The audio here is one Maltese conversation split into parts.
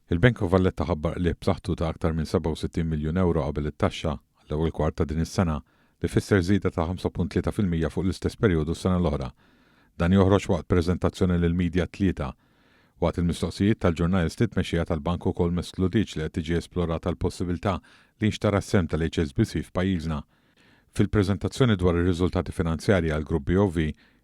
Il-Bank of Valletta ħabbar qligħ b'saħħtu ta' aktar minn 67 miljun ewro qabel it-taxxa għall-ewwel kwart ta' din is-sena, li fisser żieda ta' 5.3% fuq l-istess perjodu s-sena l-oħra. Dan joħroġ waqt preżentazzjoni lill-media t-Tlieta. Waqt il-mistoqsijiet tal-ġurnalisti t-tmexxija tal-bank ukoll ma eskludietx li qed tiġi esplorata l-possibilità li jinxtara s-sehem tal-HSBC f'pajjiżna. Fil-preżentazzjoni dwar ir-riżultati finanzjarji għall-Grupp BOV,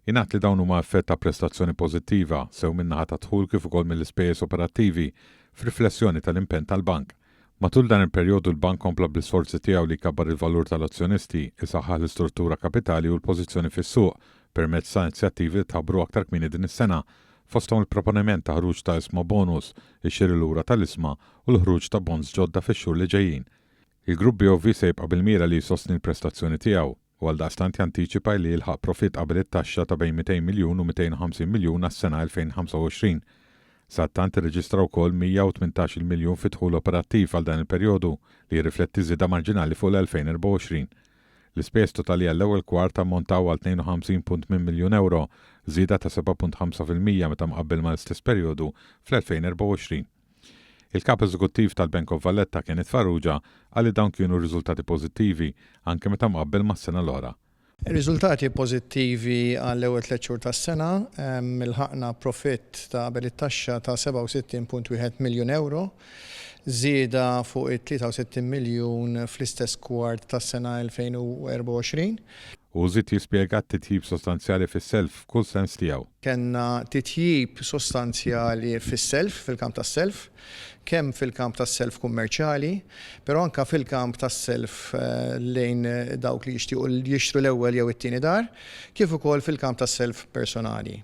ingħad li dawn huma effett ta' prestazzjoni pożittiva, sew min-naħa tad-dħul kif ukoll mill-ispejjeż operattivi, f'riflessjoni tal-impenn tal-bank. Matul dan il-perjodu l-bank kompla bl-isforzi tiegħu li jkabbar il-valur tal-azzjonisti, isaħħaħ l-istruttura kapitali u l-pożizzjoni fis-suq permezz ta' inizjattivi li tħabbru aktar kmieni din is-sena, fosthom il-proponiment ta' ħruġ ta' ishma bonus, ix-xiri lura tal-ishma u l-ħruġ ta' bonds ġodda fix-xhur li ġejjin. Il-Grupp BOV se jibqa' bil-mira li jsostni l-prestazzjoni tiegħu, u għaldaqstant jantiċipa li jilħaq profitt qabel it-taxxa ta' bejn 200 miljun u 250 miljun għas-sena 2025. Sadattant irreġistra wkoll 118-il miljun fi dħul operattiv għal dan il-perjodu, li jirrifletti żieda marġinali fuq l-2024. L-ispejjeż totali għall-ewwel kwart ammontaw għal 52.8 miljun ewro, żieda ta' 7.5% meta mqabbel mal-istess perjodu fl-2024. Il-Kap Eżekuttiv tal-Bank of Valletta Kenneth Farrugia qal li dawn kienu riżultati pożittivi anke meta mqabbel mas-sena l-oħra. Riżultati pożittivi għall-ewwel tlett xhur tas-sena, ilħaqna profitt ta' qabel it-taxxa ta' 67.1 miljun ewro, żieda fuq it-63 miljun fl-istess kwart tas-sena 2024. Hu żied jispjega t-titjib sostanzjali fis-self f'kull sens tiegħu. Kellna titjib sostanzjali fis-self, fil-kamp tas-self, kemm fil-kamp tas-self kummerċjali, però anke fil-kamp tas-self lejn dawk li jixtiequ jixtru l-ewwel jew it-tieni dar, kif ukoll fil-kamp tas-self personali.